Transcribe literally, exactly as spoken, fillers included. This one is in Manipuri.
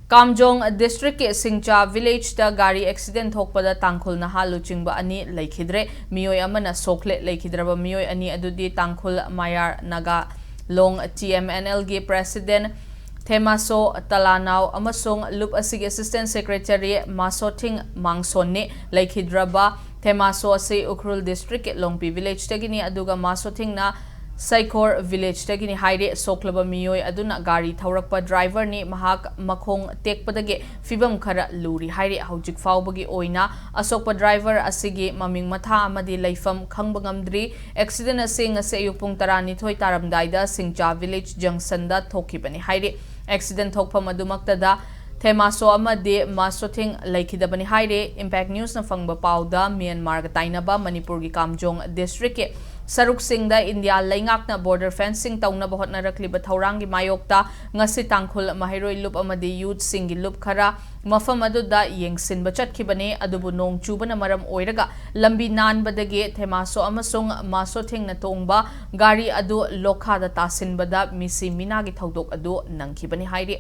ꯀꯥꯝꯖꯣꯡ ꯗꯤꯁꯇ꯭ꯔꯤꯛꯀꯤ ꯁꯤꯡꯆꯥ ꯚꯤꯂꯦꯖꯇ ꯒꯥꯔꯤ ꯑꯦꯛꯁꯤꯗꯦꯟ ꯊꯣꯛꯄꯗ ꯇꯥꯡꯈꯨꯜ ꯅꯍꯥ ꯂꯨꯆꯤꯡꯕ ꯑꯅꯤ ꯂꯩꯈꯤꯗ꯭ꯔꯦ꯫ ꯃꯤꯑꯣꯏ ꯑꯃꯅ ꯁꯣꯛꯂꯦ꯫ ꯂꯩꯈꯤꯗ꯭ꯔꯕ ꯃꯤꯑꯣꯏ ꯑꯅꯤ ꯑꯗꯨꯗꯤ ꯇꯥꯡꯈꯨꯜ ꯃꯌꯥꯔ Naga Long T M N ꯑꯦꯜꯒꯤ ꯄ꯭ꯔꯦꯁꯤꯗꯦꯟ ꯊꯦꯃꯥꯁꯣ ꯇꯂꯥꯅꯥꯎ ꯑꯃꯁꯨꯡ ꯂꯨꯞ ꯑꯁꯤꯒꯤ ꯑꯦꯁꯤꯁꯇꯦꯟ ꯁꯦꯀ꯭ꯔꯦꯇꯔꯤ ꯃꯥꯁꯣꯊꯤꯡ ꯃꯥꯡꯁꯣꯟꯅꯤ꯫ ꯂꯩꯈꯤꯗ꯭ꯔꯕ ꯊꯦꯃꯥꯁꯣ ꯑꯁꯤ ꯎꯈ꯭ꯔꯨꯜ ꯗꯤꯁꯇ꯭ꯔꯤꯛꯀꯤ ꯂꯣꯡꯄꯤ ꯚꯤꯂꯦꯖꯇꯒꯤꯅꯤ, ꯑꯗꯨꯒ ꯃꯥꯁꯣꯊꯤꯡꯅ ꯁꯩꯈꯣꯔ ꯚꯤꯂꯦꯖꯇꯒꯤꯅꯤ ꯍꯥꯏꯔꯦ꯫ ꯁꯣꯛꯂꯕ ꯃꯤꯑꯣꯏ ꯑꯗꯨꯅ ꯒꯥꯔꯤ ꯊꯧꯔꯛꯄ ꯗ꯭ꯔꯥꯏꯚꯔꯅꯤ꯫ ꯃꯍꯥꯛ ꯃꯈꯣꯡ ꯇꯦꯛꯄꯗꯒꯤ ꯐꯤꯕꯝ ꯈꯔ ꯂꯨꯔꯤ ꯍꯥꯏꯔꯦ꯫ ꯍꯧꯖꯤꯛ ꯐꯥꯎꯕꯒꯤ ꯑꯣꯏꯅ ꯑꯁꯣꯛꯄ ꯗ꯭ꯔꯥꯏꯚꯔ ꯑꯁꯤꯒꯤ ꯃꯃꯤꯡ ꯃꯊꯥ ꯑꯃꯗꯤ ꯂꯩꯐꯝ ꯈꯪꯕ ꯉꯝꯗ꯭ꯔꯤ꯫ ꯑꯦꯛꯁꯤꯗꯦꯟ ꯑꯁꯤ ꯉꯁꯤ ꯑꯌꯨꯛ ꯄꯨꯡ ꯇꯔꯥꯅꯤꯊꯣꯏ ꯇꯥꯔꯝꯗꯥꯏꯗ ꯁꯤꯡꯆꯥ ꯚꯤꯂꯦꯖ ꯖꯪꯁꯟꯗ ꯊꯣꯛꯈꯤꯕꯅꯤ ꯍꯥꯏꯔꯤ꯫ ꯑꯦꯛꯁꯤꯗꯦꯟ ꯊꯣꯛꯐꯝ ꯑꯗꯨꯃꯛꯇꯗ ꯊꯦꯃꯥꯁꯣ ꯑꯃꯗꯤ ꯃꯥꯁꯣꯊꯤꯡ ꯂꯩꯈꯤꯗꯕꯅꯤ ꯍꯥꯏꯔꯤ꯫ ꯏꯝꯄꯦꯛ ꯅ꯭ꯌꯨꯁꯅ ꯐꯪꯕ ꯄꯥꯎꯗ, ꯃ꯭ꯌꯥꯟꯃꯥꯔꯒ ꯇꯥꯏꯅꯕ ꯃꯅꯤꯄꯨꯔꯒꯤ ꯀꯥꯝꯖꯣꯡ ꯗꯤꯁꯇ꯭ꯔꯤꯛꯀꯤ ꯁꯔꯨꯛꯁꯤꯡꯗ ꯏꯟꯗꯤꯌꯥ ꯂꯩꯉꯥꯛꯅ ꯕꯣꯔꯗꯔ ꯐꯦꯟꯁꯤꯡ ꯇꯧꯅꯕ ꯍꯣꯠꯅꯔꯛꯂꯤꯕ ꯊꯧꯔꯥꯡꯒꯤ ꯃꯥꯌꯣꯛꯇ ꯉꯁꯤ ꯇꯥꯡꯈꯨꯜ ꯃꯍꯩꯔꯣꯏ ꯂꯨꯞ ꯑꯃꯗꯤ ꯌꯨꯠꯁꯤꯡꯒꯤ ꯂꯨꯞ ꯈꯔ ꯃꯐꯝ ꯑꯗꯨꯗ ꯌꯦꯡꯁꯤꯟꯕ ꯆꯠꯈꯤꯕꯅꯤ꯫ ꯑꯗꯨꯕꯨ ꯅꯣꯡ ꯆꯨꯕꯅ ꯃꯔꯝ ꯑꯣꯏꯔꯒ ꯂꯝꯕꯤ ꯅꯥꯟꯕꯗꯒꯤ ꯊꯦꯃꯥꯁꯣ ꯑꯃꯁꯨꯡ ꯃꯥꯁꯣꯊꯤꯡꯅ ꯇꯣꯡꯕ ꯒꯥꯔꯤ ꯑꯗꯨ ꯂꯣꯈꯥꯗ ꯇꯥꯁꯤꯟꯕꯗ ꯃꯤꯁꯤ ꯃꯤꯅꯥꯒꯤ ꯊꯧꯗꯣꯛ ꯑꯗꯨ ꯅꯪꯈꯤꯕꯅꯤ ꯍꯥꯏꯔꯤ꯫